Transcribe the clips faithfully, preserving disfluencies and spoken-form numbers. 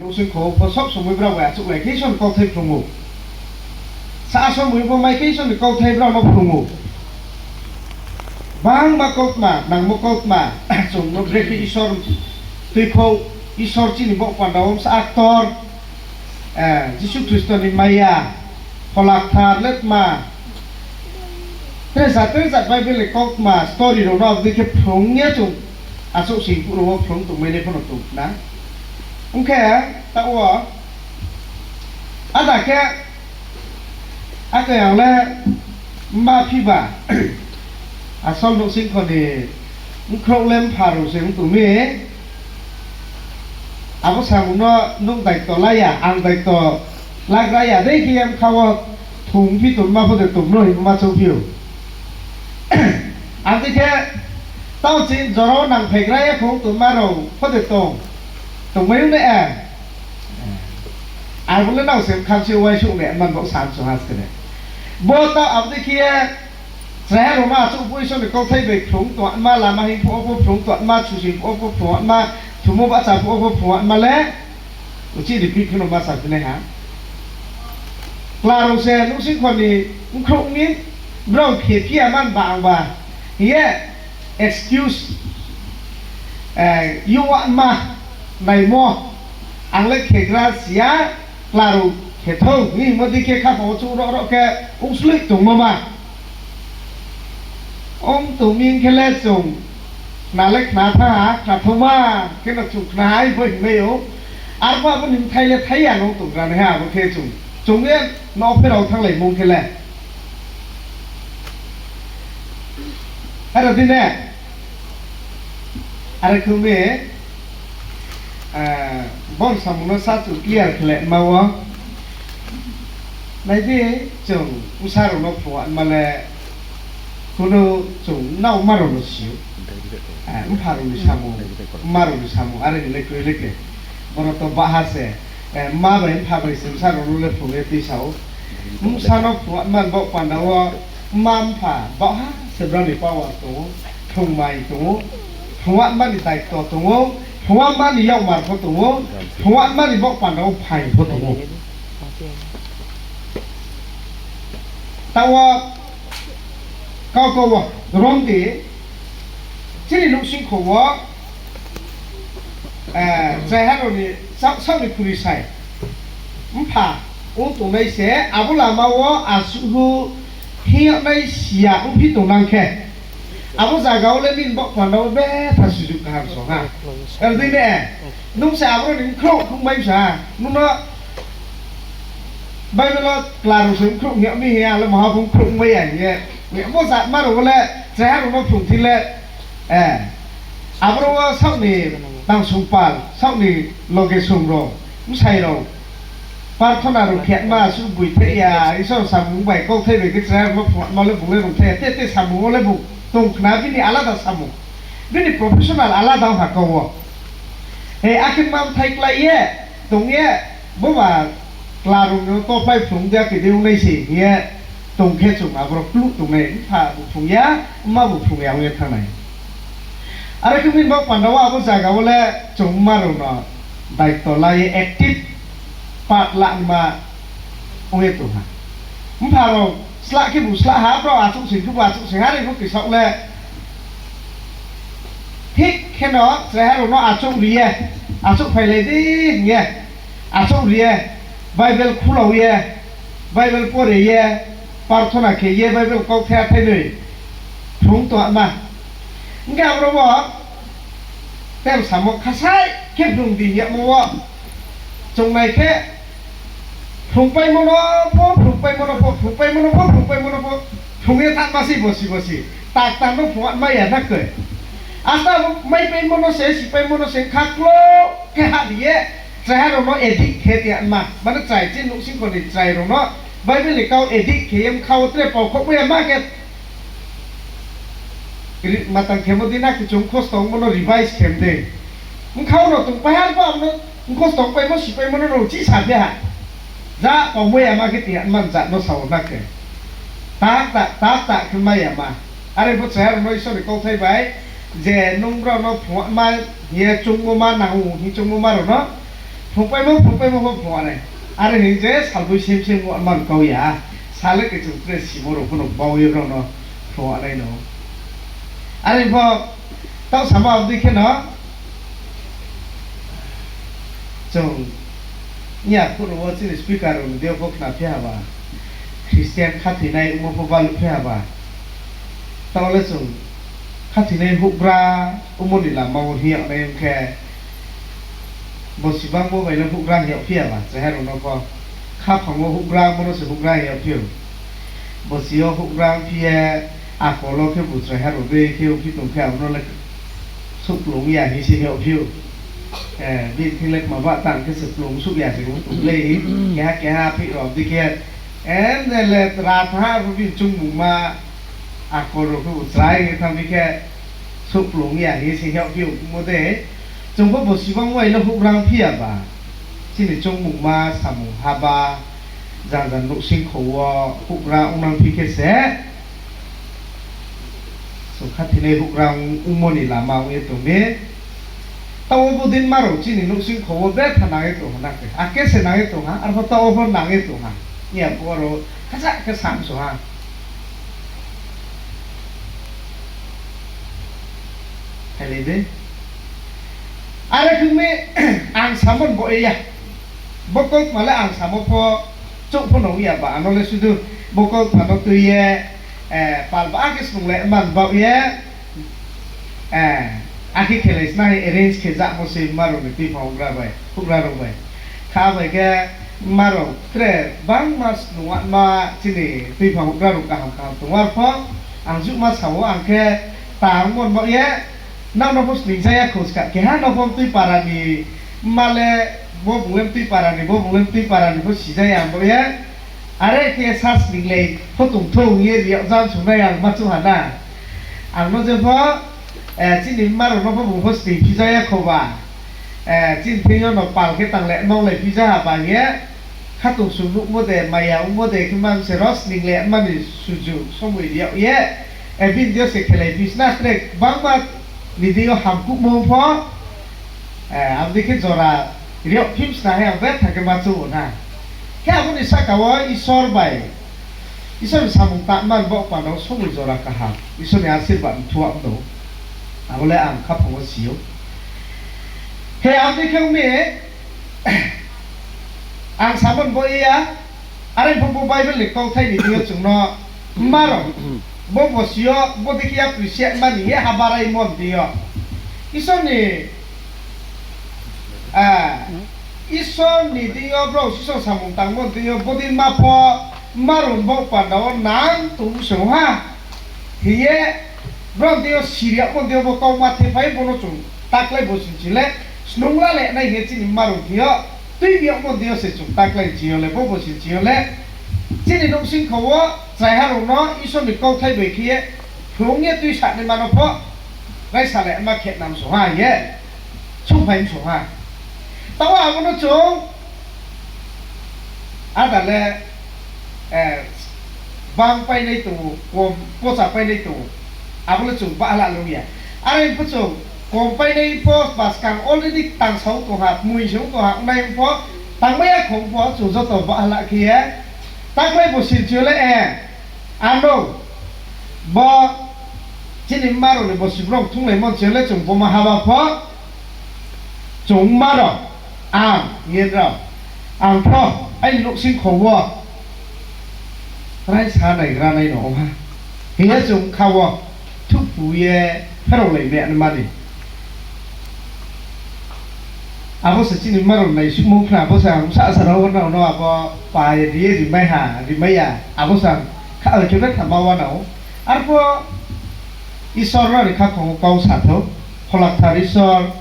Nouhsingkho pho sob somoi brao bai achouhlai khe Isor ni kauthai phrung ou. Sa somoi pho mai khe Isor ni kauthai brao no phrung ou. Bangma kautma, nangmo kautma, chung no brekhe Isor tuikhouh, Isor chini baoh panda wo bsa aktor, Jisu Khristo ni maya, Phola Kthar le tma, tre jat tre jat Bible ni kautma story rao no abo dei khe phrung ye chung achouhsing phuh rao wo phrung tongmai nai pho no tong khna. Ong khe, taoh wo, ada khe, akhe ang le mma phiba, asol nouhsingkho ni bkhrouh le mpha rao se ong tong mi. Abo samung no nung daito la ya, ang daito lagra ya dei khe ye bkha wo thung phi tongma pho de tong no hingma choungphi ou. Abo dei khe taoh chini jora wo nangphaigra ye khong tongma rao pho de tong, tongmai ong nai. Abo le nrao se bkham se uaisuh nai man bo sam so has khe de. Bo taoh abo dei khe ye chraiha rao no achouh pho Isor ni kauthai bai phrung tongma, lama hing phuh wo pho phrung tongma, susing phuh wo pho phrung tongma, thumo bahcha phuh wo pho phrung tongma le, uchih repeat khe no ma saphi nai ha. Kla rao se nouhsingkho ni bkhrouh ong mi, brao khe phi ya man ba ang ba hing ye excuse, youh wa ma naimo, ang le khegra si ya, kla rao khe thou hingmo dei khe khaphang wo chouh roh roh khe ongsloih tongmo ma. Ong tong mi khe le chung khna le khna tha, khna thou ma, khe no chung khna hai pho hingmai ou. Arphuh abo ni bthai le thai ya no tonggra nai ha, abo khe chung, chung ye no pherao thannglai mung khe le. Aro di ne, are khe ong mi, bon samung no sa chung clear khe le ma wo. Nai di, chung bsa rao no phrung ma le, kuno chung nrao ma rao no si ou. Mpha rao ni samung, mma rao ni samung, are ni le kroi le khe. Boro to baha se, mma bai mpha bai se bsa rao no le phrung ye tuisa ou. Bsa no phrung ma ni baoh panda wo, mma mpha baha se brao ni power tong ou, phrungmai tong ou, phrung ma ni daito tong ou, phrung ma ni yakmar pho tong ou, phrung ma ni baoh panda wo phaing pho tong ou. Taoh wo, kau kau wo, rom di, chini nouhsingkho wo, chraiha rao ni, saoh ni khuri sai, mpha ong tongnai se, abo lama wo asuh hing yagnai si ya ongphi tongnang khe, abo zaga wo le nini baoh panda wo betha sujuk kaham song ha. Aro dei ne, nung se aboro ni bkhrouh khrouh mai sa, nung no Bible wo kla rao se bkhrouh hing yag mi hing ya, ang le maha pho bkhrouh ongmai ya hing ye. Bo jatma rao wo le, chraiha rao no phrung thi le, aboro wo saoh ni tangsong pal, saoh ni loge song rao, bsai rao, parthona rao khe ma suh boithai ya, Isor samung bai kauthai bai khe chraiha rao no phrung ma le bung le rungthai ya, te te samung wo le bung tong khna bini alada samung, bini professional alada ong ha kau wo. Akhe ma bthai klái ye tong ye, bo ba kla rao no topai phrung de, khe de ong nai se hing ye tong khe chung aboro kluh tongnai, mpha bu phrung ya, mma bu phrung ya ong ye thanng nai. Are khe bini baoh panda wo abo zaga wo le chung mma rao no daito la ye active part la ma ong ye tong ha. Mpha rao slah khe bu slah ha, brao achouh sing khe bu achouh sing ha, are pho khe saoh le. Thik khe no chraiha rao no achouh ri ye, achouh phailai di hing ye, achouh ri ye, Bible khulao ye, Bible pore ye, parthona khe ye, Bible kauthai athai noi phrung tong ma. Hing khe aboro wo, tei samo khasai khe phrung di hing yagmo wo, chung nai khe, phrungpaimo no pho, phrungpaimo no pho, phrungpaimo no pho, phrungpaimo no pho, phrung ye thanngma sei bosi bosi. Taktar no phrung mai ya na khe. Asta maipaimo no se, sipaimo no se, khaklo khe hah ri ye, chraiha rao no addict khe ti ma. Mane chrai chini nouhsingkho ni chrai rao no Bible ni kau addict khe ye bkha wo tre paokhouh mai ya ma khe, matang khemo di na khe chung mkhosto ongmo no revise khem de. Bkha wo no tongpai ha, arphuh abo no mkhosto ongpaimo, sipaimo no rao chih sa phi ha. Ja paomai ya ma khe ti ha man jat no sa wo na khe. Tak tak, tak tak khe mai ya ma. Are pho chraiha rao no Isor ni kauthai bai, je nung brao no phrung ma hing ye choungmo ma nang ou hing choungmo ma rao no, Phrungpaimo, phrungpaimo pho phrung nai. Are hing je salboi sem sem man kau ya. Sal le khe chung tre simo rao pho no bau ye brao no phrung nai no. Are pho taoh sama abo dei khe no chung ya phuh rao wo chini speaker rao ni deing yo pho khna phi haba. Christian khathoinai ongmo pho baluh phi haba. Taoh le chung khathoinai houhgra ongmo ni lama wo hing yag nai ong khe, bosi bangmo bai le houhgra hing yag phi ya ba, chraiha rao no pho. Khaphang wo houhgra ongmo no se houhgra hing yag phi ou. Bosi yo houhgra ongphi ye, akol wo khe bu chraiha rao dei khe ongphi tong khe, abo no le souhplung ya hing se hing yag phi ou. Eh, bini thing le kma ba tang khe se plung souh ya se ong tong le, keha keha phi rao dei khe, em, ne le ra tha pho bini choungmungma, akol rao khe bu chrai ye thanng mi khe, souhplung ya hing se hing yag phi ou mo de. Chung pho bosi bangmo bai le houhgra ongphi ya ba. Chini choungmungma, samung haba, jang jang nouhsingkho wo houhgra ongnang phi khe se, chung khathoinai houhgra ongmo ni lama ong ye tong mi. Taoh wo bodei ma rao chini nouhsingkho wo betha nang ye tong ha na khe. Akhe se nang ye tong ha, arpho taoh wo pho nang ye tong ha. Ni ya phuh rao khaja khe samso ha. Khailai di. Are khe mi, ang samo ni baoh ye ya. Bo kautma le ang samo pho chouh pho nung ya ba, ano le sudu bo kautma no tui ye, eh, pal ba khe snung le man baoh ye, eh, akhe khelai sna hing arrange khe jamo se ma rao ni tuiphang houhgra bai, houhgra rao bai. Kha bai khe ma rao tre bangma snung ma chini tuiphang houhgra rao kaham kaham tong ar pho, ang juhma sa wo ang khe tangmo ni baoh ye, nang no pho sning ja ya kho ska, keha no pho tui para ni ma le, bo bung le tui para ni, bo bung le tui para ni pho si ja ya ang baoh ye. Are khe sa sning le pho tong thou hing ye ri yag jam sungnai ang ma chu ha na. Ang no je pho, eh, chini ma rao no pho bung pho sning phi ja ya kho ba. Eh, chini thing yo no pal khe tang le nonglai phi ja ha ba hing ye. Khatungsung nuhmo de, maya ongmo de, khe ma se ro sning le mani suju somoi ri yag ye. Eh, bini deing yo se khelai phi sna tre bangma ni deing yo hamkuhmo pho. Eh, abo dei khe jora ri yag phim sna hai ang betha khe ma chu ou na. Khe abo ni sahka wo Isor bai, Isor ni samung tangma ni baoh panda wo somoi jora kaham, Isor ni asirbad mthuam no. Abo le ang khaphang wo si ou. He abo dei khe ong mi, ang samo ni baoh ye ya, are pho bo Bible ni kauthai ni deing yo chung no ma rao, bo bosi yo, bo dei khe ya appreciate mani ye habarai mon deing yo. Isor ni, ah, Isor ni deing yo, brao Isor samung tangmo deing yo, bodei ma pho, ma rao ni baoh panda wo nang tong se ong ha. Hing ye, brao deing yo siri yagmo deing yo bo kauma thephai bo no chung taklai bo sing ching le, snung la le nai hing ye chini ma rao deing yo, tui bi yagmo deing yo se chung taklai ching yo le, bo bo sing ching yo le, chini nouhsingkho wo chraiha rao no Isor ni kauthai bai khe ye, phrung ye tuisanaima no pho, raisa le ma khe nam song ha ye, souhphai song ha. Taoh abo no chung, ada le, eh, bang painai tong ou, kom pocha painai tong ou. Abo le chung bahla lung ya. Are pho chung kom painai pho ba skang already tang sa ou tong ha, mui se ong tong ha, ongnai pho, tangmai ya khong pho, chung joto bahla khe ye. Taklai bo sing ching yo le, eh, ano, bo, chini ma rao ni bo sibrong thunglaimo ching yo le chung bo ma haba pho, chung ma rao, ang, yen rao, ang pho, aini nouhsingkho wo, raisa naigra nai no ong ha. Hing ye chung kha wo, thuphu ye, pherao lai me ani mani. Abo se chini ma rao naisuhmo khna, abo se ang sahsa rao nrao no abo pa ye ri ye rimai ha, rimai ya, abo se ang kha, khe betha ma wanao. Arpho Isor nrao ni khaphang wo kau sa thou, Pholakthar Isor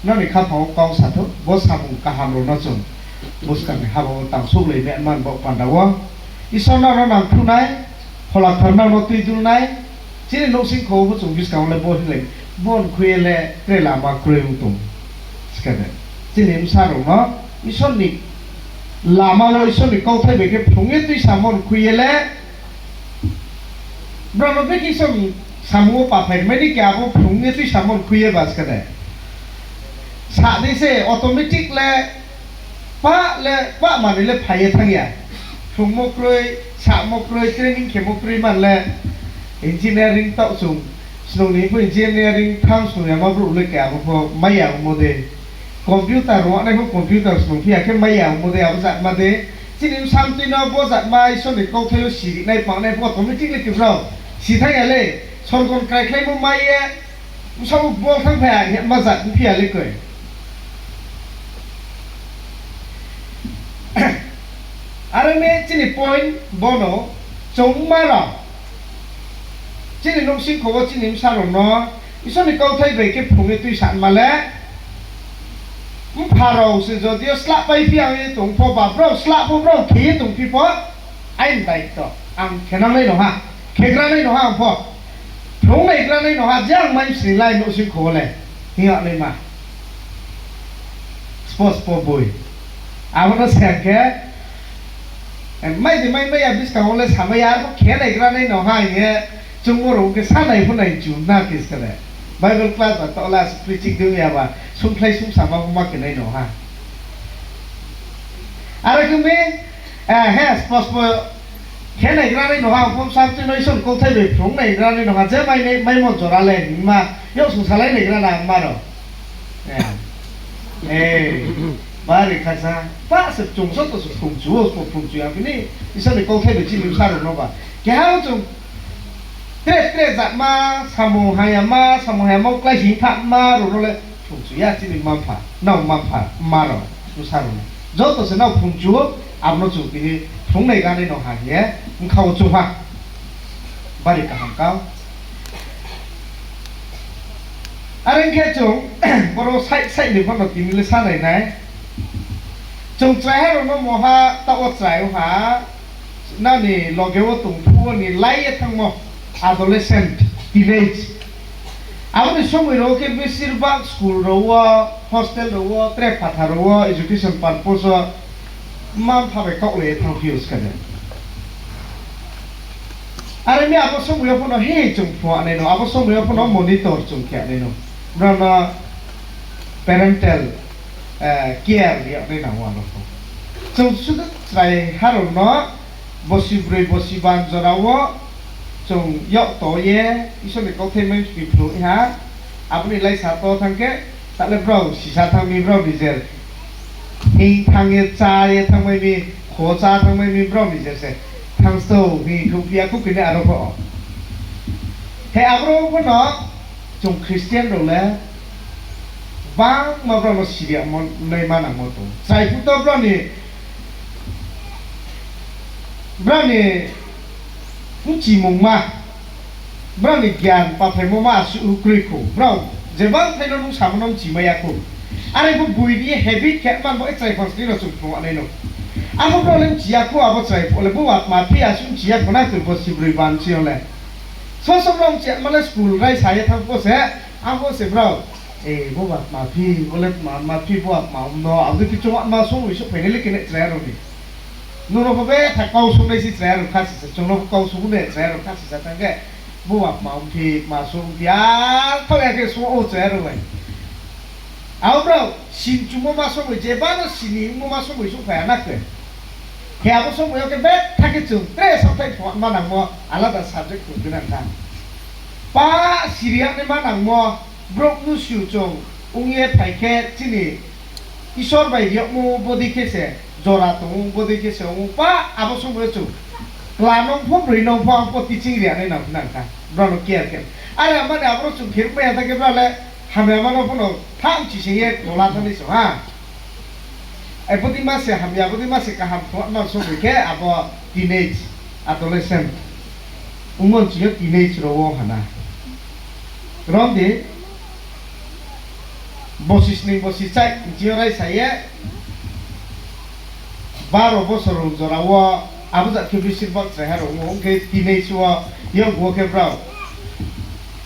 nrao ni khaphang wo kau sa thou, bo samung kaham rao no chung buskang ni haba wo tang souhlai me man baoh panda wo. Isor nrao no nangkhruh nai, Pholakthar nrao no tuidul nai, chini nouhsingkho wo pho chung buskang wo le bo hinglai, bo ni khui ye le tre lama kroi ong tong. Skade, chini bsa rao no Isor ni lama wo Isor ni kauthai bai khe phrung ye tuisamo ni khui ye le, brao no bekhe Isor ni samung wo paphai rimai ni khe abo phrung ye tuisamo ni khui ye ba skade. Sa dei se automatic le Pah le, pah manoi le phai ye thanng ya. Phrungmo kroi, samo kroi, training khemo kroi man le. Engineering taoh chung, snung ni pho engineering thanng snung yama brouh le khe abo pho mai ya ongmo de. Computer rung nai pho computer snung phi ya khe mai ya ongmo de, abo jatma de. Chini bsa mtui no bo jatma Isor ni kauthai yo siri nai pang nai pho automatic le khe brao si thanng ya le. Sorgo ni kraikhlaimo mai ye, bsa wo bol thanng phai ya hing ye ma jat phi ya le koi. Are ong mi chini point bono, chung ma rao, chini nouhsingkho wo chini bsa rao no Isor ni kauthai bai khe phrung ye tuisanma le, mpha rao se jodi yo slahpai phi ang ye tong pho ba, brao slah pho brao khe ye tongphi pho, aini daito, ang khenang nai no ha, khegra nai no ha ang pho, phrung naigra nai no ha, je ang mai sini lai nouhsingkho wo le, hing yag naima. Spo spo boi. Abo no sa khe, mai de mai mai ya buskang wo le samai ya, arpho khe naigra nai no ha hing ye, chungmo rao khe sa nai pho nai chu na khe se le. Bible class ba taoh la preaching dei ya ba, sungkhlai sungsama pho ma khe nai no ha. Are khe mi, he, spo spo khe naigra nai no ha, ang pho bsa mtui no Isor ni kauthai bai phrung naigra nai no ha, je mai nai, maimo jora le hingma, yag sung salai naigra na ma rao. Bari khasa, pah se chung joto se phrungchu wo, spo phrungchu ya bini, Isor ni kauthai bai chini bsa rao no ba. Keha wo chung tre tre jatma, samung hamyama, samung hamyama wo klái hing thama rao no le phrungchu ya chini mma mpha, nrao mma mpha, mma rao, bsa rao no. Joto se nrao phrungchu wo, abo no chung tini phrung naigra nai no ha hing ye, bkha wo chung ha. Bari kaham kau. Are ong khe chung, boro side side ni pho no tini le sa nai nai. Chung chraiha rao no moha taoh wo chrai ong ha, nani loge wo tong phuh wo ni lai ye thanngmo, adolescent, teenage. Abo ni somoi rao khe besirbhag school rao wo, hostel rao wo, tre phathar rao wo, education purpose wo, mma mpha bai kaohlai ye thanngphi ou skha de. Are mi abo somoi yo pho no he chung phrung nai no, abo somoi yo pho no monitor chung khe nai no. Brao no parental care ri yag nai nang ou abo pho. Chung sudu chraiha rao no bosi broi bosi ban jora wo chung yag to ye, Isor ni kauthai mai sini phrung ha, abo ni laisa to thanng khe, ta le brao sisa thanng mi brao nijer. Hing thanng ye chá ye thanngmai mi, kho chá thanngmai mi brao nijer se. Thanng stou hing thouhphi ya kho kini aro pho. He abro pho no chung Christian rao le bangma brao no siri yagmo nai ma nangmo tong. Chrai phuh to brao ni, brao ni bchimungma, brao ni gyan paphaimo ma asuh kroi kho. Brao jebang thai no nung samo no bchimai ya kho. Are pho boi ni habit khe man bo chrai phangsni no chung phrung nai no. Abo brao le bchi ya kho, abo chrai phuh le bo atma phi asuh bchi ya kho na khe bosi broi ban si yo le. Sosom rao bchi ya ma le school raisa ye thanng pho se, abo se brao, e, bo atma phi, bo le tma ma phi, bo atma om no, abo dei khe chung atma somoi souhphai nai le khe ne chrai rao ni. Nung no pho betha kau sung nai se chrai rao kha sisa, chung no pho kau sung ne chrai rao kha sisa thanng khe, bo atma om phi, tma sung phi, a, thaoh ya khe sung ou chrai rao bai. Abo brao sin chumo ma somoi, jeba no sini ongmo ma somoi souhphai ya na khe. Khe abo somoi yo khe betha khe chung tre saohthaih pho ma nangmo, alada subject pho gnan kha. Pa siri yag nai ma nangmo, brouh nusu chung ong ye phai khe chini Isor bai ri yagmo bodei khe se jora tong ou, bodei khe se ong ou, pa abo somoi yo chung kla nung pho broi nung pho ang pho teaching ri yag nai nang nang kha, brao no care khe. Are mani aboro chung khe mai ya tha khe brao le hamyama no pho no thanng chising ye kola thanng ni song ha. Ai, bodei ma se hamya, bodei ma se kaham kho, ma somoi khe abo teenage, adolescent. Ongmo ni sing yo teenage rao wo hana. Rom di, bosi sning, bosi chai, ni sing yo raisa ye, baro bosor rao jora wo, abo jat khe besirbhag chraiha rao ong ou, ong khe teenage wo, yong wo khe brao.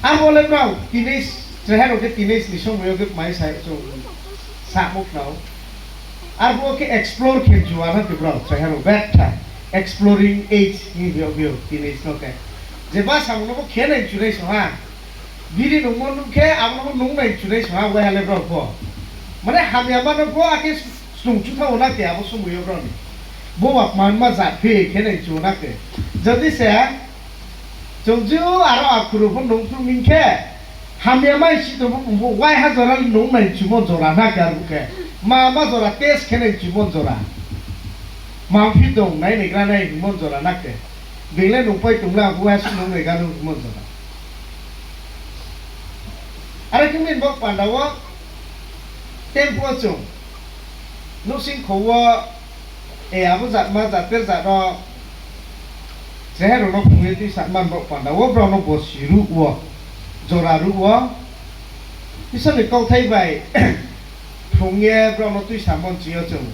Abo le brao, teenage, chraiha rao khe teenage ni somoi yo khe mai sa, chung samo khnao. Arphuh wo khe explore khe jua na khe brao, chraiha rao betha, exploring age hing yo, teenage no khe. Jeba samung no pho khe nai chunai song ha. Biri nungmo nung khe, abo no pho nung nai chunai song ha, waiha le brao pho. Mane hamyama no pho, akhe Chung chu thanng ou na khe abo somoi yo brao ni. Bo ba kmanma jat phi khe nai chu na khe. Jodi se, chung ju aro akhuru pho nung phruh mi khe, hamya mai si tong pho, bo waiha jora le nung nai chumo jora na khe aro khe. Ma, ma jora test khe nai chumo jora. Ma phi tong nai naigra nai hingmo jora na khe. Being le nung pai tong le ang bo waiha se nung naigra nung hingmo jora. Are khe min bo panda wo, tempo chung. Nouhsingkho wo, e, abo jatma jater jat no, seher rao no phrung ye tuisa man bo panda wo, brao no bosi ruh wo, jora ruh wo, Isor ni kauthai bai phrung ye brao no tuisa mon chi yo chung,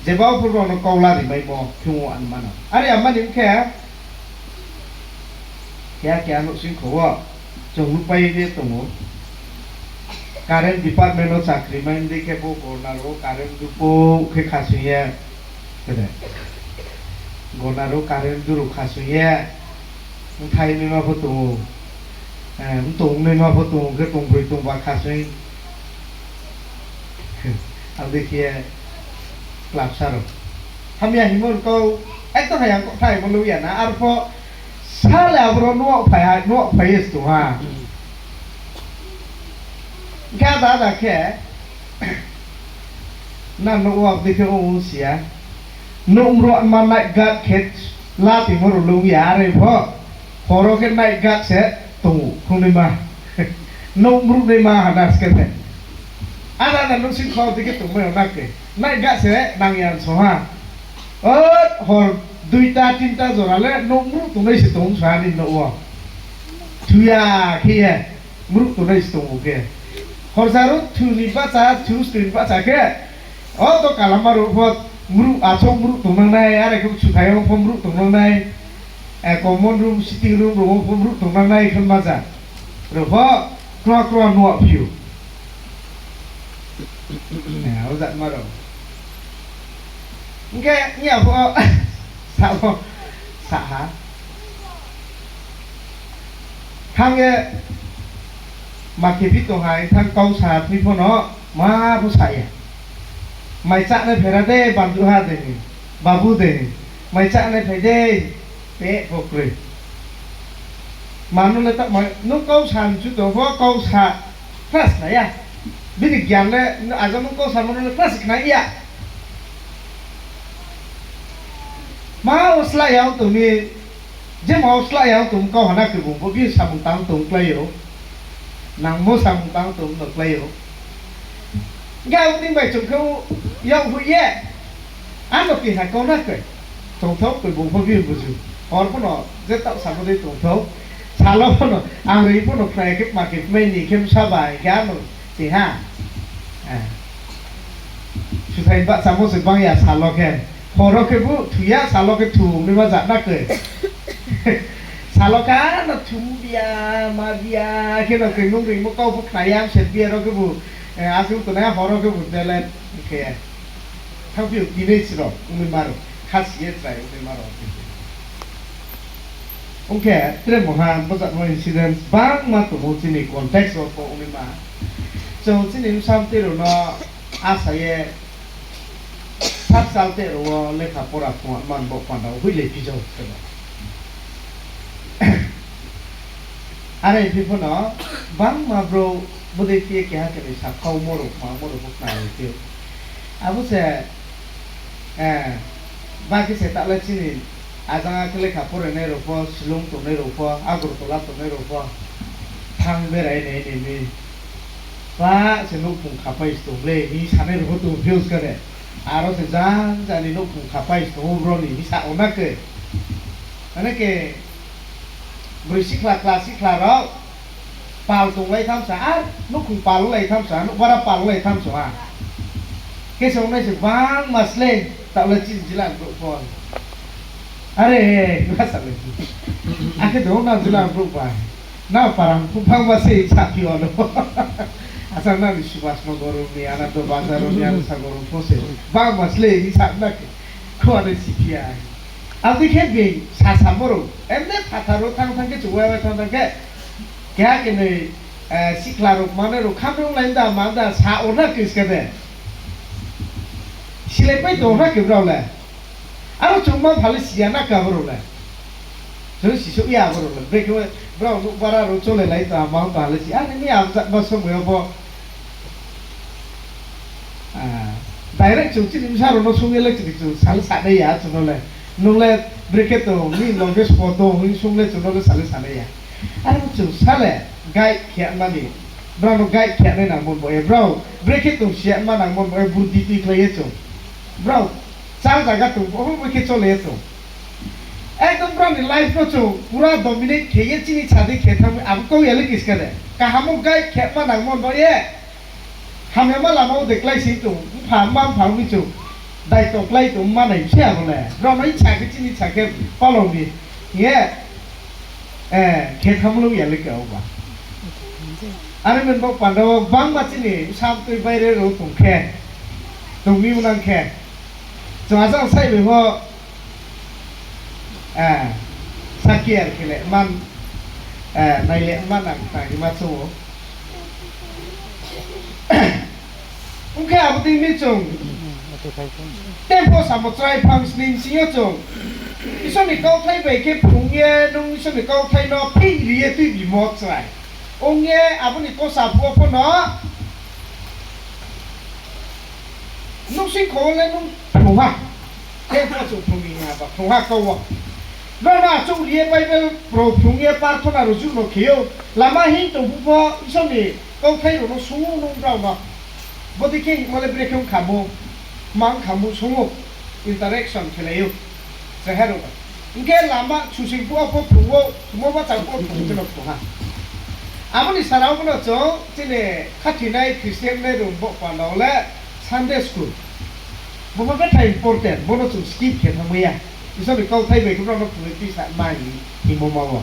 jeba pho brao no kau la rimaimo phung wo anmano. Are amani khe, keha keha nouhsingkho wo chung nuhpai ye tong ou. Current department wo chakri mai dei khe bo gorna rao wo current dupouh khe khasing ye, khe de, gorna rao wo current duru khasing ye, bthai naima pho tong ou, eh, btong naima pho tong ou, khe tongbroi tongba khasing. Abo dei khe klapsa rao. Hamya hingmo kau, ekdom hai ang kau thaimo lou ya na, arpho sale aboro nuh phai ha, nuh phai ye se tong ha. Hing khe ada ada khe, na nouh wo abo dei khe ong si ya. Nouh mruh ma night guard khe la tongmo rao lou ya, are pho. Horo khe night guard se tong ou, khongnaima. Nouh mruh naima hana se khe de. Ada ada nouhsingkho dei khe tongmai yo na khe. Night guard se nang ya song ha. O, hor duita, tinta jora le nouh mruh tongnai se tong sa ni nouh wo. Thu ya khe ye, mruh tongnai se tong ou khe. Horsa ro thu ni bahcha, thu stui ni bahcha khe, o to kalama rao pho mruh, achouh mruh tongnang nai, are khe chuthai yo pho mruh tongnang nai, eh, common room, sitting room rao wo pho mruh tongnang nai khe ma ja. Rao pho kroi kroi nuh phi ou. Eh, abo jatma rao. Hing khe, ya pho, sa pho, sa ha. Thanng ye, ma khe phi tong ha, thanng kau sa phi pho no, ma pho sa ya. Mai chánai phaira de, bandu ha de, babu de, mai chánai phai de, peh pho kroi. Mano le ta, ma, nung kau sa ni chu tong pho, kau sa, klas na ya. Bini gyan le, aja nung kau sa mano le klas khna ya. Ma o sla ya tong mi, je ma o sla ya tong kau hana khe bung pho, bini samung tang tong klái ou. Nangmo samung tang tong no klái ou. Ga o ni bai chung khe yag hoih ye. Ano khe ha kau na khe. Tongthou khe bung pho bini buzu. Hor pho no je taoh samo dei tongthou. Salo pho no, ang ri pho no khnai khe ma khe mai ni khe bsa bai khe ano khe ha. Suthai bahchamo se bang ya salo khe. Horo khe bu thu ya, salo khe thu ong naima jat na khe. Salo khe ano thu bia, ma bia, khe no khe nung rimo kau pho khna ya, se bia ro khe bu, eh, asung tongnai horo khe bu dele khe. Thangphi o teenage rao, ongnaima rao, khasi ye chrai ongnaima rao. Ong khe, tre mungha bojak no incident bangma tong ou chini context wo pho ongnaima. Chung chini bsa mtoi rao no asa ye, sakchal te rao wo lekha pora phung man bo panda wo hoihlai phi jao khe no. Are phi pho no, bangma brouh bodei khe keha khe ni sakhaomo rao, khmamo rao pho khnalai phi ou. Abo se, eh, ba khe se taoh le chini ajang a khe lekha porainai rao pho, Shillong tongnai rao pho, Agartala tongnai rao pho, thanng berai nai nai mi. Ba se nouhkhong khapai se tong le, hing sanai rao pho tong phi ou ska de. Aro se jang jani nouhkhong khapai se tong ou bro ni, hing sa ou na khe. Mane khe, broi sikhla, kla sikhla rao, pal tonglai tham sa, ar nouhkhong pal lai tham sa, nouhbara pal lai tham sa ha. Khe se ongnai se bangma slei, taoh le chini jila brouh pho. Are, ma sa le. Akhe dong na jila brouh bai. Na parang phu bangma se sa phi ou no. Asa na ni Subhas Nagar ni, Ananda Bazar ni, Ananda Sagar pho se. Bangma slei sa na khe. Khua de si phi ya. Abo dei khe being sasamo rao, emne phathar wo thanng thanng khe, chung wai wai thanng thanng khe, keha khe noi, eh, sikhla rao, manoi rao, khamrunglai da, ma da, sa ou na khe ska de. Silaipai tong ha khe brao le. Aro chung ma pha le si ya na khe abo rao le. Chung sisouh ya abo rao le. Brekhe brao nouh bara rao chole lai tong ha, ma tong ha le si. Are ni abo jat ma somoi yo pho. Direct chung chini bsa rao no sung ye le chini chung sa le sanai ya chung no le. Nung le brekhe tong, nini loge spo tong hing sung le chung no le sa le sanai ya. Aro chung sa le guide khe mani, brao no guide khe nai nangmo bo ye, brao brekhe tong si ya ma nangmo bo ye, burdi tuikhlai ye chung. Brao chá zaga tong, bo bo khe chole ye tong. Ekdom brao ni life no chung pura dominate khe ye chini sa dei khe thanng mi, abo kau ya le kiska de. Kaham wo guide khe ma nangmo bo ye. Hamyama lama wo de klái si tong, mpha mma mpha ong mi chung, daito klái tong, mma nai se abo le. Brao no sa khe chini sa khe palao mi. Hing ye, khe thamlou ya le khe abo ba. Are men bo panda wo gbangma chini bsa mtoi baire rao tong khe, tong mi nang khe. Chung ajang sai bai pho, sa care khe le man, nai le man nang ta hima chung ou. Ong khe abo dei mi chung, tempo samo chrai phang sning sing yo chung Isor ni kauthai bai khe phrung ye, nung Isor ni kauthai no pheih ri ye tuibimo chrai. Ong ye abo ni kosa phuh wo pho no nouhsing kho wo le nung phrung ha. Khe pho chung phrung ni ha ba phrung ha kau wo. Brao no achouh ri ye Bible rao phrung ye prarthona rao juh no khe ou. Lama hing tong phuh pho Isor ni kauthai rao no sung ou nung brao no. Bodei khe hingmo le brekhe ong khamo, ma ong khamo sung ou, interaction khelai ou. Chrai rao ba. Hing khe lama susing phuh wo pho phrung ou, thumo bachang phuh wo phrung khe no phrung ha. Abo ni sara wo no chung chini khathoinai Christian nai rao bo panda wo le Sunday school. Bo pho betha important, bo no chung skip khe thanngmai ya. Isor ni kauthai bai khe brao no phrung ye tuisa ma hing, hingmo ma wo.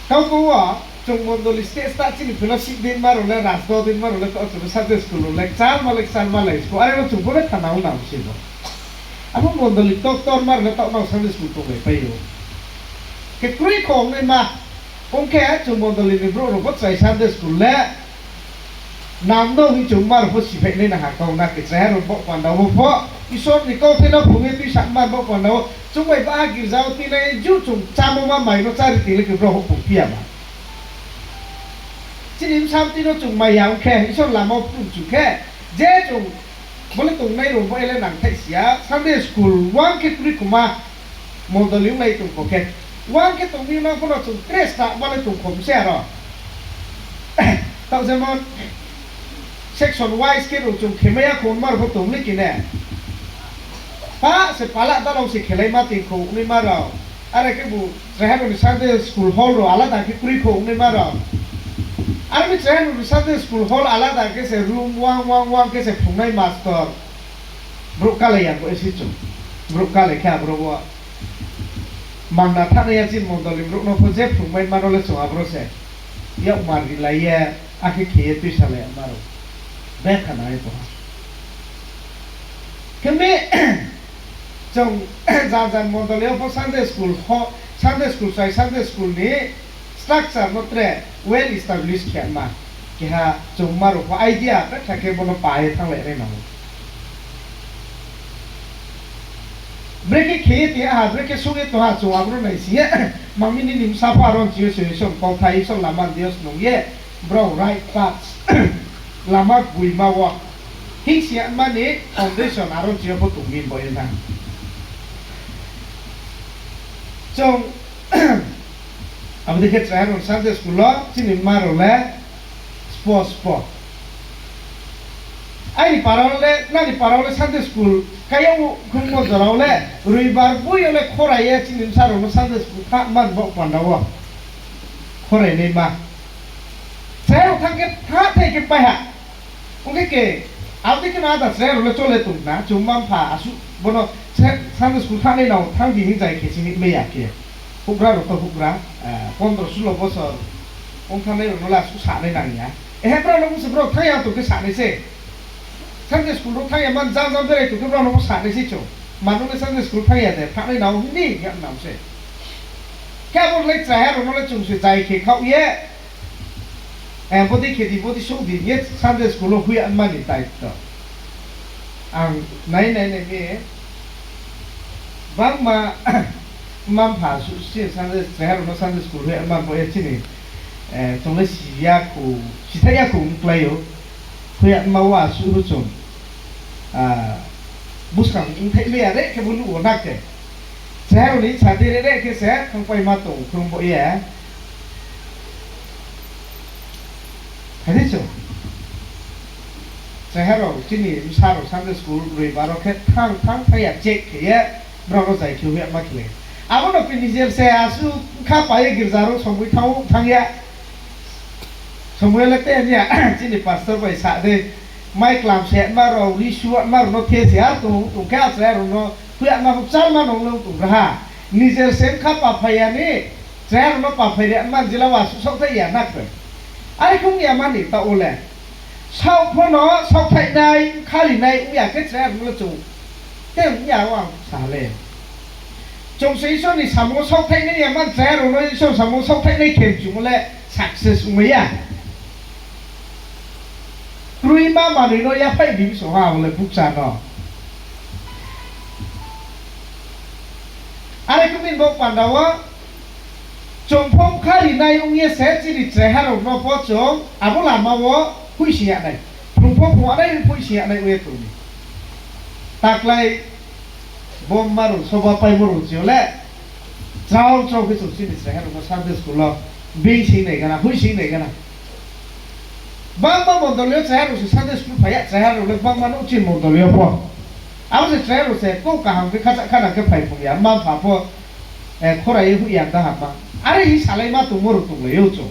Kau kau wo, chung mondoli state state chini fellowship dei ma rao le, rasdo dei ma rao le, taoh chung Sunday school rao lecture ma lecture ma lai school, are no chung bo le khana ong nang se bo. Abo mondoli doctor ma rao le taoh nang Sunday school tonglai pai ou. Khe kroi kho ong nai ma, ong khe chung mondoli ni brouh rao pho chrai Sunday school le, nang no hing chung ma rao pho siphaih nai na ha kau na khe chrai ha rao bo panda wo pho, Isor ni kauthai no phrung ye tuisa ma bo panda wo, chung bai ba girza wo tuinai juh chung chámo ma mai no chári tong le khe brao pho phrung phi ya ba. Chini bsa mtoi no chung mai ya ong khe, Isor lama wo phrung chu khe, je chung bo le tongnai rao bo ele nangthaih si ya, Sunday school wang khe kroi khoma, mondoli onglai tong kho khe. Wang khe tong mi no pho no chung tre sta ma le tong khom se aro. Taoh jemon section wise khe rao chung khemai ya khoma rao pho tong le kine. Pa se pala dalao se khelaima ting kho naima rao. Are khebu chrai ha rao ni Sunday school hall rao alada khe kroi kho naima rao. Are mi chrai ha rao ni Sunday school hall alada khe se room wang wang wang khe se phrungnai master. Brouh kalai ya bo ese chung. Brouh kalai khe abro wo. Mangna thanai ya chini mondoli brouh no pho je phrungmaima no le chung abro se. Yakmar rilai ye, akhe khe ye tuisalai ma rao. Betha nai bo ha. Khe mi, chung jan jan mondoli yo pho Sunday school ho, Sunday school chrai Sunday school ni structure no tre well establish khe ma. Keha chung ma rao pho idea betha khe bo no pa ye thannglai nai nang ou. Brekhe khe ye tong ha, brekhe sung ye tong ha, chung abro nai si ye, mangmi nini bsa pho aro ching yo se Isor kauthai, Isor lama ni deing yo snung ye, brao right path, lama gboima wo hing si ya ma ni foundation aro ching yo pho tong mi bo ye na. Chung abo dei khe chrai ha rao Sunday school wo chini ma rao le spo spo. Aini para wo le, nani para wo le Sunday school kai ya khungmo jora wo le, roibar boi yo le khorai ye chini bsa rao no Sunday school kha man bo panda wo. Khorai naima. Chrai rao thanng khe tha thai khe pai ha. Ong khe khe, abo dei khe no ada chrai rao le chole tong na, chung mma mpha asuh bo no Sunday school thanngnai nao thanng di hing zai khe se hingmai ya khe. Houhgra rao to houhgra, pondro sulo bosor ong thanngnai rao no le asuh sanai nang ya. Ehe, brao no bo se brao thanng ya tong khe sanai se. Sunday school rao thanng ya man jang jang berai tong khe brao no bo sanai se chung. Mano le Sunday school thanng ya de, thanngnai nao hing di hing ya nang se. Khe abo le chraiha rao no le chung se zai khe khaoh ye, bodei khe di, bodei souh di hing ye Sunday school wo hoih ya mani daito. Ang nai nai nai mi, bangma mma-mpha suh si Sunday, chraiha rao no Sunday school hoih ya ma bo ye chini, eh, chung le si ya khou, sithai ya khou ong klái ou. Hoih ya ma wo asuh ru chung, ah, buskang ongthaih mai ya re khe bo nuh wo na khe. Chraiha rao ni sa dei re re khe se thanngpaima tong khrung bo ye. Phai di chung. Chraiha rao chini bsa rao Sunday school roibar wo khe thanng thanng thanng ya check khe ye, brao no zai khe hoih ya ma khe le. Abo no khe nijer se asuh bkha pai ye girza rao somoi thanng thanng ya. Somoi le te ya, chini pastor bai sa dei, mai klam se ma rao, ri su ma rao no the se ar tong, tong khe achai rao no, hoih ya ma pho char ma nong le tong ra ha. Nijer se bkha paphai ya ni, chraiha rao no paphai ri ma jila wa su saohthaih ya na khe. Are khe ong ya ma ni taoh wo le. Saoh pho no saohthaih nai, khari nai ong ya khe chraiha rao no le chung. Te ong ya wo ang sa le. Chung se Isor ni samung wo saohthaih nai ya ma chraiha rao no Isor samung wo saohthaih nai khe chung le success ongmai ya. Kroima manoi no yaphaih di bsong ha, abo le bukcha no. Are khe bini bo panda wo, chung pho bkha ri nai ong ye se chini chraiha rao no pho chung abo lama wo hoihsing ya nai. Phrung pho phrung ya nai, hoihsing ya nai ong ye tong mi. Taklái bo mma rao soba paimo rao chi yo le, chrao chrao khe chung chini chraiha rao no Sunday school wo being sing nai gana, hoihsing nai gana. Bangma mondoli yo chraiha rao se Sunday school phai ya, chraiha rao le bangma no chini mondoli yo pho. Abo se chraiha rao se kau kaham khe khacha khanang khe phai phung ya, mma-mpha pho, eh, khorai ye hoih ya da hama. Are hi salaima tongmo rao tonglai ou chung.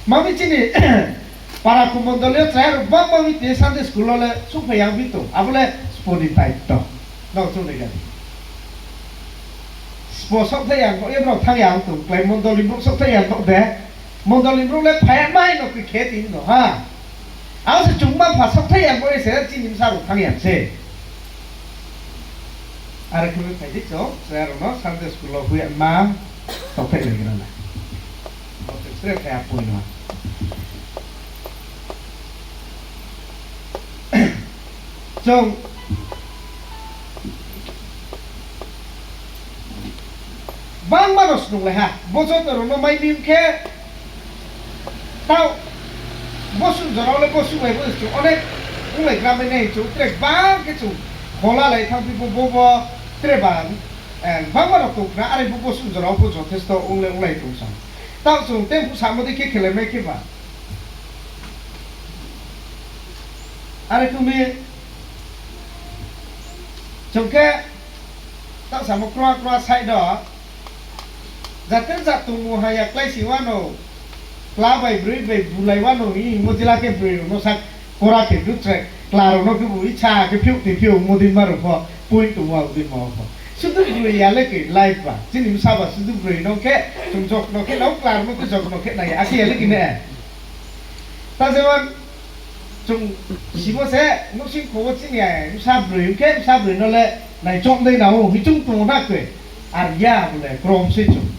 Ma mi chini para kho mondoli yo chraiha rao bangma mi te Sunday school wo le souhphai ya ong bi tong, abo le spo ni daitto. Nrao chung nai gani. Spo saohthaih ya ong ye brao thanng ya ong tong, klái mondoli brouh saohthaih ya ong de. Mondoli brouh le phai ya mai no khe khe tini no ha. Abo se chung mma-mpha saohthaih ya bo ye se chini bsa rao thanng ya se. Are khe phai di chung, chraiha rao no Sunday school wo hoih ya ma saohthaih lai gra na. Bo se sre phai ya poi no. Chung bangma no snunglai ha. Bo joto rao no mai mi khe, tao, bo suh jora le bo suh bai bo chung onek onglai gra mai nai chung tre bang khe chung khola lai thanngphi bo, bo, bo tre ba, eh, bangma rao tong khna, are bo, bo suh jora pho jothesto onglai onglai tong sa. Tao chung tei phu samo dei khe khelai mai khe ba. Are khe mi, chung khe, tao samo kroi kroi side wo, jate jat tongmung ha ya kláising wano, kla bai broi bai bulai wano hingmo jila khe broi rao no sa kora khe dutre, kla rao no khe bu icha khe phiouh ti phiouh mo dei ma rao pho, point tongmo abo dei ma pho. Sudu broi ya le khe life ba, chini bsa ba sudu broi no khe, chung jok no khe nao, kla rao no khe jok no khe nai, akhe ya le khe ne. Ta jemon, chung simo se, nouhsing kho wo chini bsa broi ong khe, bsa broi no le naichom dei nang ou, hichung tong na khe, ar ya bo le krom se chung.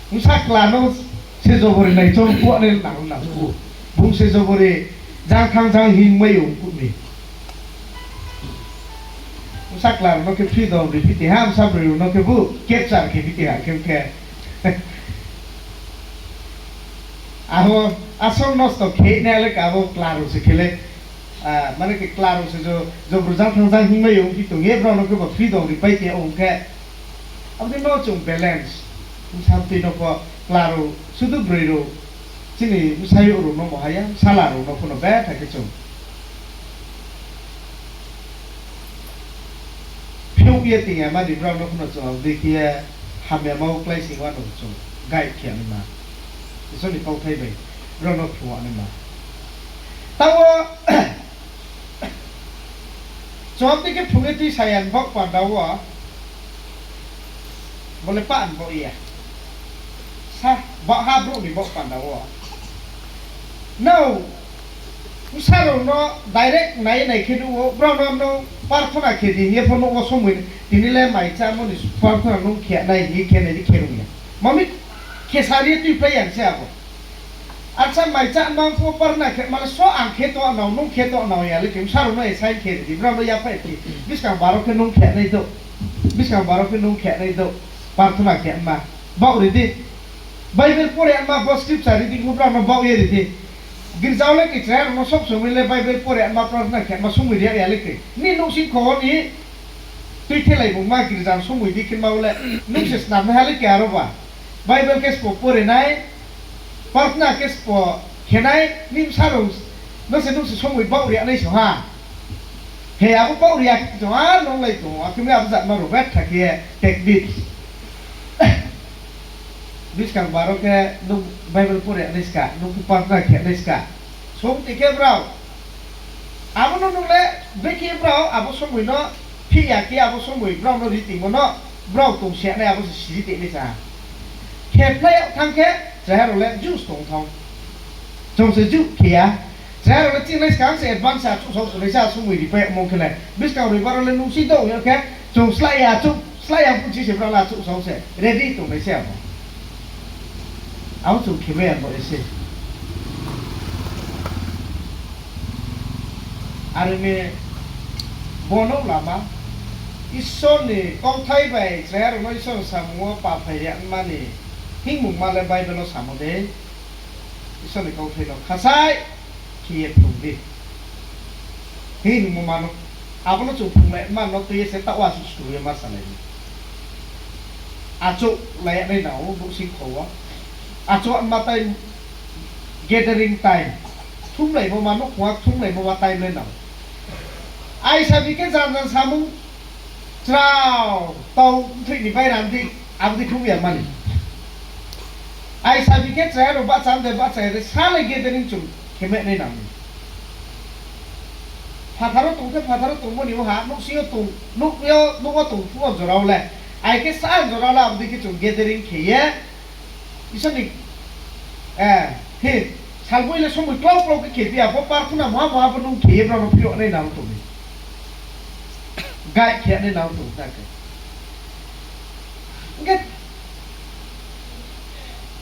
Bsa kla no se jobori naichom phuh nai nang nang ou. Bung se jobori jang thang jang hing mai ong phuh ni. Bsa kla rao no khe freedom ri phi ti ha, bsa broi rao no khe bu capture khe phi ti ha khe khe. Abo asol nosto khe nai le ka abo kla rao se khe le, ah, mane khe kla rao se jo, jobor jang thang jang hing mai ong phi tong ye, brao no khe bo freedom ri pai ti ong khe. Abo dei no chung balance, bsa tui no pho kla rao, sudu broi rao, chini bsayouh rao no mo ha ya, bsala rao no pho no betha khe chung phiouh ye ting ya mani brao no pho no chung abo dei khe ye hamyama wo kláising wano chung guide khe ya naima. Isor ni kauthai bai brao no phrung ya naima. Tao wo chung abo dei khe phrung ye tuisa ya ni baoh panda wo, bo le pah ni baoh ya. Sa, baoh ha brouh ni baoh panda wo. Nrao, bsa rao no direct nai nai khe nuh ou, brao no no parthona khe di hing ye pho nuh wo somoi, tini le mai chámo ni parthona nung khe nai hing ye khe nai di khe nung ya. Ma mi khe sari ye tuipai ya se abo. Acha, mai chá mang pho prarthana khe ma le so ang khe to nao, nung khe to nao ya le khe, bsa rao no assign khe ri di, brao no yaphaih phi. Buskang baro khe nung khe nai do. Buskang baro khe nung khe nai do. Prarthana khe ma. Baoh ri di. Bible pore ma, bo scripture reading pho brao no baoh ye ri di. Girza wo le kchrai rao no sob somoi le Bible pore ma, prarthana khe ma somoi ri ya le khe. Ni nouhsing kho ni Tui thelaimungma girja somoi di khe ma le, nung se snam nai ha le khe aro ba. Bible khe sbo pore nai, prarthana khe sbo khe nai, ni bsa rao no se nung se somoi baoh ri ya nai song ha. He abo baoh ri ya khe song ha, nung lai tong, akhe mi abo jat ma rao betha khe technique. Buskang baro khe nung Bible pore nai ska, nung khe prarthana khe nai ska. Song ti khe brao. Abo no nung le, bekhe brao, abo somoi no, phih ya khe abo somoi brao no ri tongmo no, brao tong se nai abo se siri tong nai sa. Khe phlai yag thanng khe, chrai rao le juh tong thang. Chung se juh khe ya. Chrai rao le ching nai skang se advance achouh sao tongnai sa somoi ripai yagmo khe le. Buskang roibar rao le nung si dong ya khe, chung slái ya achouh, slái ya phuchi se brao le achouh sao se ready tongnai se abo. Abo chung khe mai ya bo se. Are mi bo no lama, Isor ni kauthai bai chrai rao no Isor ni samung wo pa phai ri ma ni hingmungma le Bible wo samo de. Isor ni kauthai no khasai khe ye phrung di. Hing hingmo ma no. Abo no chung phrunglai ma no tui ye se taoh asuh suru ye ma salai di. Achouh lai ya nai nang ou, nouhsing kho wo. Achouh ma time, gathering time. Thumlaimo ma, nouhkhong wo thumlaimo ma time le nang ou. Aisa bi khe jan jan samung, chrao, tau, mthoi ni bai ran di, abo dei thum ya mani. Aisa bi khe chrai rao bahcha de bahcha ya de, sa le gathering chung khe mai nai nang ou. Phathar wo tong khe phathar wo tongmo ni ha, nouhsing yo tong, nouh yo, nouh wo tong phuh wo jora wo le. Ai khe sa jora wo le abo dei khe chung gathering khe ye, Isor ni, eh, he, salboi le somoi klau klau khe khe phi ya, bo prarthana moha moha bo nung khe ye brao no phiyag nai nang tong mi. Guide khe nai nang tong na khe. Hing khe,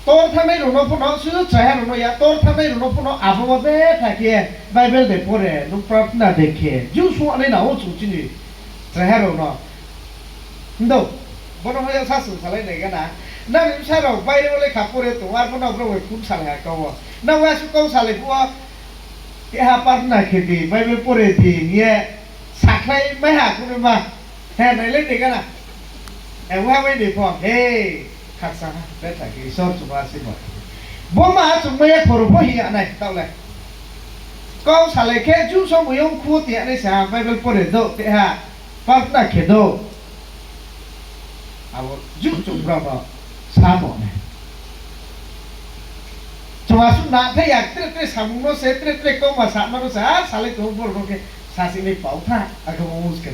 tor thanngnai rao no pho no, sudu chrai rao no ya, tor thanngnai rao no pho no, abo ma betha khe Bible de pore, nung prarthana de khe, juh sung nai nang ou chung chini chrai rao no. Ndo, bo no hoya sa sung salai nai gana. Nang ni bsa rao baire wo lekha pore tong, arphuh no brao bai phone salai ha kau wo. Nang asuh kau salai phuh wo, keha prarthana khe di, Bible pore di, hing ye sakhlai mai ha kunu ma. He, nailai nai gana. E, wa mai ni pho, he, khakchang ha, betha khe Isor chungma si mo. Bo ma chungmai ya khoro pho hing ya nai, taoh le. Kau salai khe, juh somoi yo khu ti ya nai sa, Bible pore do, keha, prarthana khe do. Abo juh chung brao no samo nai. Chung asuh na thai ya, tre tre samung no se, tre tre kauma sama no se, a, salai tong bor no khe, sasi ni pau tha, akhe bo mus khe.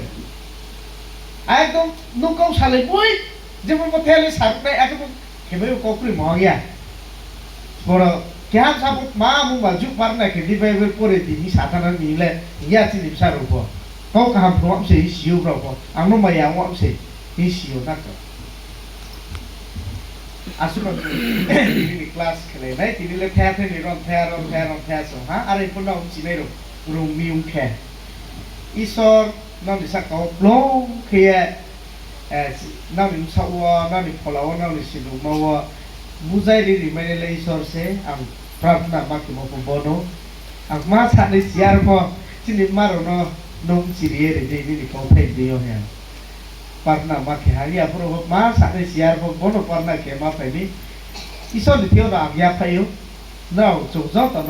Ekdom nung kau salai boi, jebo bo thele saruk nai, akhe bo khe bai kau kroi mohang ya. Boro keha bsa bo ma mung ba juh prarthana khe di Bible pore di hing sa thana ni le, hing ya chini bsa rao pho. Kau kaham phrung am se hing si ou brao pho. Ang no maya ong am se hing si ou na khe. Asuh no tini ni class khelai nai, tini le thea thei ni ron thea, ron thea, ron thea song ha, are pho nrao mchinai rao rung mi ong khe. Isor, nrao ni sahka wo kplung khe ye, eh, nrao ni bsaoh wo, nrao ni phola wo, nrao ni sinungma wo, bujai ri rimai nai le Isor se, ang prarthana ma khemo pho bo no. Ang ma sanai si ya ro pho, chini ma rao no nung chiri ye ri di, nini kauthai deing yo he. Prarthana ma khe ha ya, boro pho ma sanai si ya ro pho, bo no prarthana khe ma phai mi. Isor ni thing yo no ang yaphaih ou, nrao chung joto no